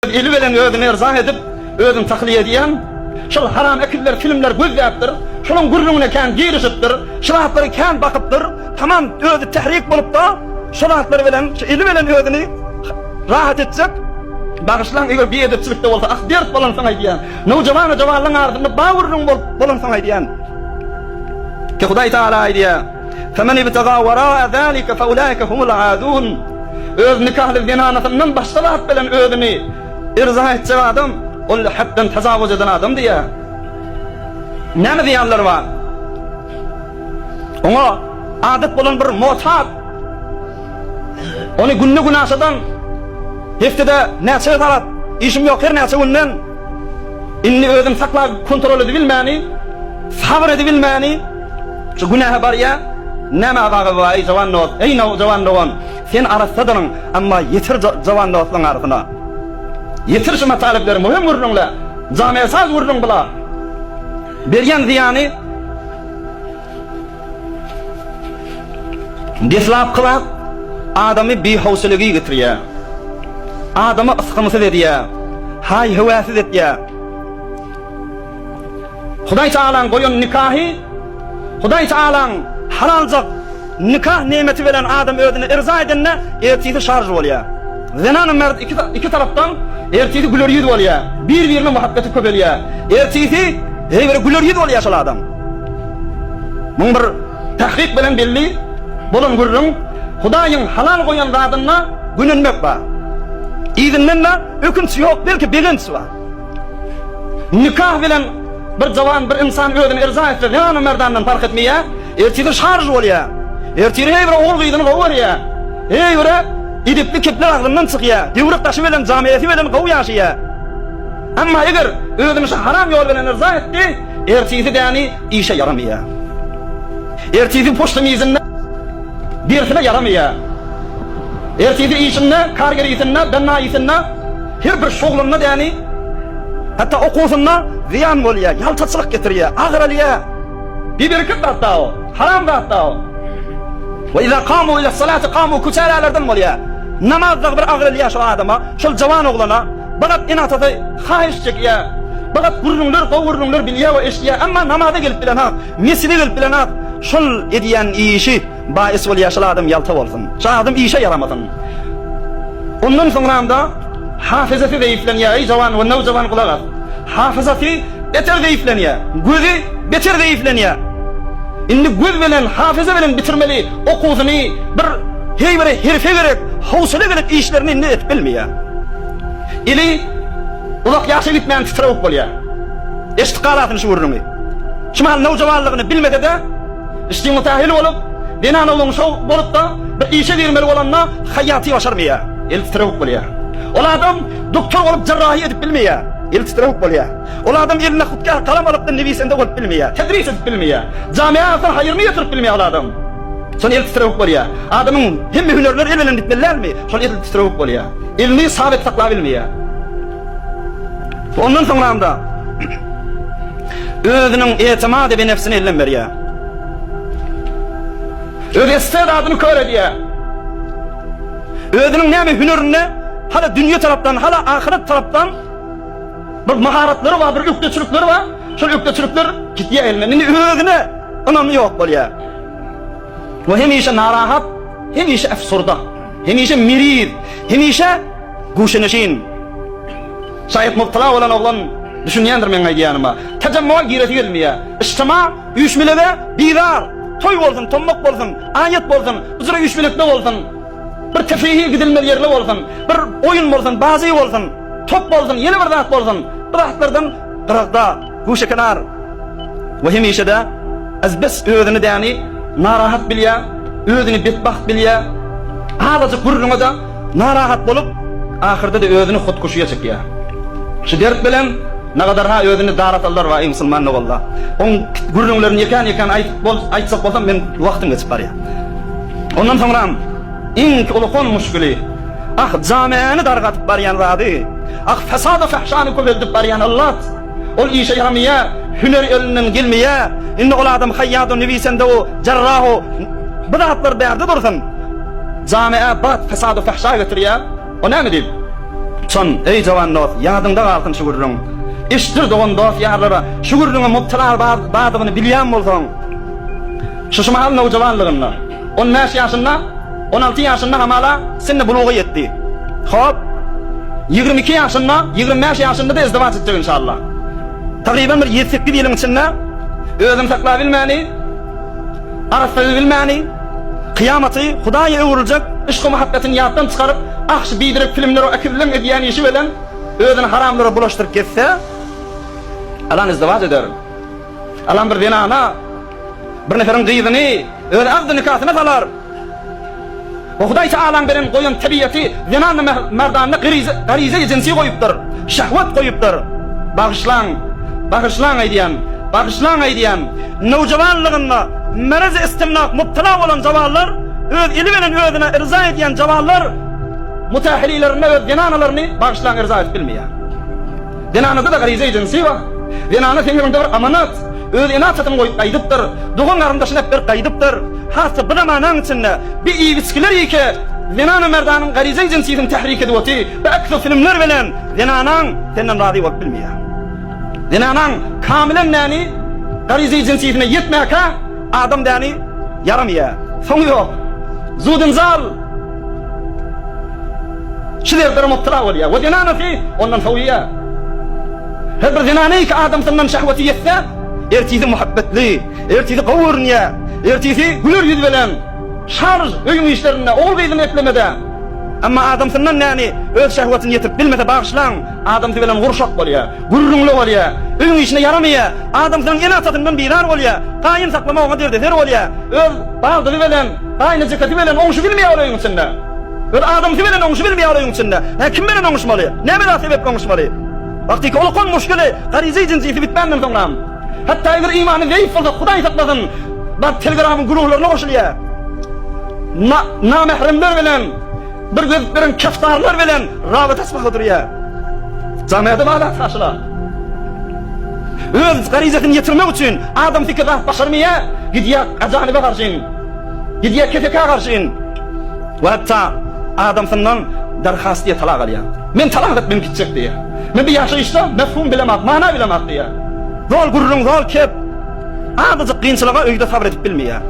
Eli bilen özüni erzak edip, özüni tahliýe edýän, şol haram ekizler filmler gözläpdir, şolaň gürrüňine kän girişipdir, şu zatlary kän bakypdyr, tamam özi tährik bolupda, şo zatlar bilen, şu eli bilen özüni rahat etjek, bagyşlaň eger biedepçilikde bolsa, ah dert bolansoň aýdýan, nowjawan jawanlaň arasynda ba gürrüň bolup bolansoň aýdýan. Ki Hudaý Tagala aýdýar, Femen ibtaga wara'a zalika fe ulaika humul adun. Öz nikahly zenanasyndan başga zat bilen özüni irza etjek adam, ol hetden tejawuz eden adam diýýär. Näme zyýanlary bar? Oňa adat bolan bir motad, ony günde-günaşadan, hepdede näçe sagat, işim ýok her näçe günden, indi özüni saklap kontrol edibilmäni, sabyr edibilmäni, şu günähe barýar. Näme azaby bar, eý jawan dost, eý nowjawan dogan, sen arassadyryň, emma ýetir jawan dostlaň arasyna. Ýetir şu matalypleri, möhüm gürrüňle, jame-saz gürrüň bula. Berýän zyýany deslapky zat adamy bihowselegi getirýär. Adamy ysgynsyz edýär, haý-höwäsiz etýär. Hudaý Tagalaň goýan nikahy, Hudaý Tagalaň halaljak nikah nemeti bilen adam özüni yrza edende ertisi şarj bolýar. Zenan mert iki tarapdan ertisi güler ýüz bolýar. Bir-birine muhabbeti köpelýär. Ertisi heý bir güler ýüz bolýar şol adam. Muň bir tahkyk bilen belli bolan gürrüň, Hudaýyň halal goýan zadynda gönenmek bar. Yzyndan-da ökünç ýok, belki begenç bar. Nikah bilen bir jawan, bir ynsan özüni yrza etse, zenan-u merdandan parh etmeýär. Ertiri şarj bolýar. Ertiri heý bir ogul-gyzyny gowy görýär. Heý bir edepli kepler agzyndan çykýar. Döwrek daşy bilen, jamiýeti bilen gowy ýaşaýar. Emma eger özüni şu haram ýol bilen yrza etdi, ertisi däni işe ýaramaýar. Ertisi poçta mizinde dersine ýaramaýar. Ertisi işinde, kargerisinde, bennaýysynda her bir şoglunda däni, hatda okuwsynda zyýan bolýar, ýaltaçylyk getirýär, agralýar. Bibereket zat-da o, haram zat-da o. We iza kamu ila salati kamu kusalalardan bolýar. Namaz dagy bir agralýar şol adama, şol jawan oglana. Bagat ene-atasy haýyş çekýär. Bagat gürrüňler, gowy gürrüňler bilýär we eşidýär. Emma namaza gelip bilenok, mesjide gelip bilenok. Şol edýän işi baýys bolýar, şol adam ýalta bolsun. Şol adam işe ýaramasyn. Ondan soňramda hafyzasy zeýiflenýär. Eý jawan we nowjawan gulak as. Hafyzasy beter zeýiflenýär. Gözi beter zeýiflenýär. Indi göz bilen, hafyza bilen bitirmeli okuwyny bir heý bir herfe gerek, howsala gerek işlerini indi edip bilmeýär. Ili uzak ýaşa gitmän titrewük bolýar. Eşidip galarsyň şu gürrüňi. Şu mahal nowjawanlygyny bilmese-de, işdi mutahil bolup, zenan ogluň şow bolup-da, bir işe girmeli bolanda haýýaty başarmaýar. Eli titrewük bolýar. Ol adam doktor bolup jerrahiýa edip bilmeýär. Eli titrewük bolýar. Ol adam eline hutgah galam alyp-da newisende bolup bilmeýär. Tedris edip bilmeýär. Jamiä alsaň haýryny ýetirip bilmeýär ol adam. Şol el titrewük bolýar. Adamyň hemme hünerleri el bilen bitmeli dälmi? Şol el titrewük bolýar. Elini sabit saklap bilmeýär. Ondan soňram-da özüniň etimady bi nefsini elden berýär. Öz istedadyny kör edýär. Özüniň näme hünerinde hala dünýe tarapdan, hala ahyret tarapdan bir maharatlary bar, bir ökdeçilikleri bar. Şol ökdeçilikler gitýär elinden. Indi özüne ynamy ýok bolýar. We hemişe narahat, hemişe efsurda, hemişe meriz, hemişe guşeneşin. Şaýat mubtala bolan oglan düşünýändir meň aýdýanyma. Tajammuga giresi gelmeýär. Yştyma, üýşmelege bizar. Toý bolsun, tommak bolsun, aýat bolsun, uzra üýşmelekde bolsun, bir tefrihi gidilmeli ýerli bolsun, bir oýun bolsun, bazy bolsun, top bolsun, ýene bir zat bolsun, bu zatlardan gyragda, guşekenar. We hemişe-de azbes özüni däni narahat bilýär, özüni betbagt bilýär. Azajyk gürrüňe-de narahat bolup, ahyrda-da özüni hutguşyýa çekýär. Şu dert bilen nagadarha özüni dara sallar bar, eý musulman doganlar. Oň gürrüňlerini ýekän-ýekän aýdyp bol, aýtjak bolsam men wagtym geçip barýar. Ondan soňram iň ulukan muşkili, ah jameäni dargadyp barýan zady, ah fesada-fähşany köpeldip barýan yllat. Ol işe ýaramaýar, hüneri elinden gelmeýär. Indi ol adam haýýad-u, newisende-u, jarrah-u, bu zatlar bärde dursun. Jamiä bat, fesad-u fähşa getirýär. O näme diýip? Çyn, eý jawan dost, ýadyňda galsyn şu gürrüň. Eşitdir dogan dost-ýarlara, şu gürrüňe mubtala bardygyny bilýän bolsaň, şu şu mahal nowjawanlygynda, on bäş ýaşynda, on alty ýaşynda hamala sende buluga ýetdi. Hop, 22 ýaşynda, 25 ýaşynda-da izdiwaç etjek inşallah. Tagryban bir ýedi-sekiz ýylyň içinde özüni saklabilmäni, Arassalygy bilmäni, kyýamaty Hudaýa öwrüljek yşk-u-muhabbetini ýatdan çykaryp, ah şu biderek filmler o ekizleň edýän işi bilen özüni haramlara bulaşdyryp gezse, alan izdiwaç eder. Alan bir zenana, bir neferiň gyzyny öz agzy nikasyna salar. We Hudaý Tagalaň beren goýan tebigaty zenanla merdanda gariza-i jynsi goýupdyr, şehwet goýupdyr. Bagyşlaň, bagyşlaň aýdýan, bagyşlaň aýdýan, nowjawanlygynda merez-i istimnak mubtala bolan jawanlar, öz eli bilen özüne yrza edýän jawanlar mutahililerinde öz zenanalaryny bagyşlaň yrza edip bilmeýär. Zenanada-da gariza-i jynsi bar. Zenana seň öňüňde bir amanat. Öz ene-atasyny goýup gaýdypdyr. Dogan-garyndaşyny äpberip gaýdypdyr. Has-da bu zamanaň içinde bi iýip-içgiler ýeke zenana merdanyň gariza jynsisini tährik edip oty, bu ekso filmler bilen zenanaň senden razy bolup bilmeýär. Zenanaň kamilen däni gariza jynsisine ýetmäkä adam däni ýaramaýar. Soňy ýok. Zudynzal. Şu dertlere mubtala bolýar we zenanasy ondan sowýar. Her bir zenana iki adamsyndan şehweti ýetse, ertisi muhabbetli, ertisi gowy görünýär, ertisi güler ýüz bilen, şarj öýüň işlerinde, ogul-gyzyny eklemede. Emma adamsyndan näni öz şehwetini ýetirip bilmese bagyşlaň, adamsy bilen gurşak bolýar, gürrüňli bolýar, öýüň işine ýaramaýar, adamsynyň ene-atasyndan bizar bolýar, gaýyn saklamak oňa derdeser bolýar, öz baldyzy bilen, gaýynejekesi bilen oňşubilmeýär ol öýüň içinde. Öz adamsy bilen oňşubilmeýär ol öýüň içinde. Hä kim bilen oňuşmaly? Näme zat sebäpli oňuşmaly? Wagtyky ulukan muşkili garyjy jynsysy bitmänden soňram. Hatda eger imany zeýif bolsa Hudaý saklasyn, baryp telegramyň güruhlaryna goşulýar. Na namähremler bilen bir gezip beren keftarlar bilen rabyta açmaga durýar. Jamiada bar zat haşyla. Öz garyjasyny ýetirmek üçin adamsy iki zat başarmaýar, gidýär ajanyba garşyn. Gidýär kesekä garşyn. We hatda adamsyndan darhast diýe talak alýar. Men talak et men gitjek diýýär. Men bu ýaşaýyşda mefhum bilemok, mana bilemok diýýär. Zol gürrüň, zol kep. Azajyk kynçylyga öýde sabyr edip bilmeýär.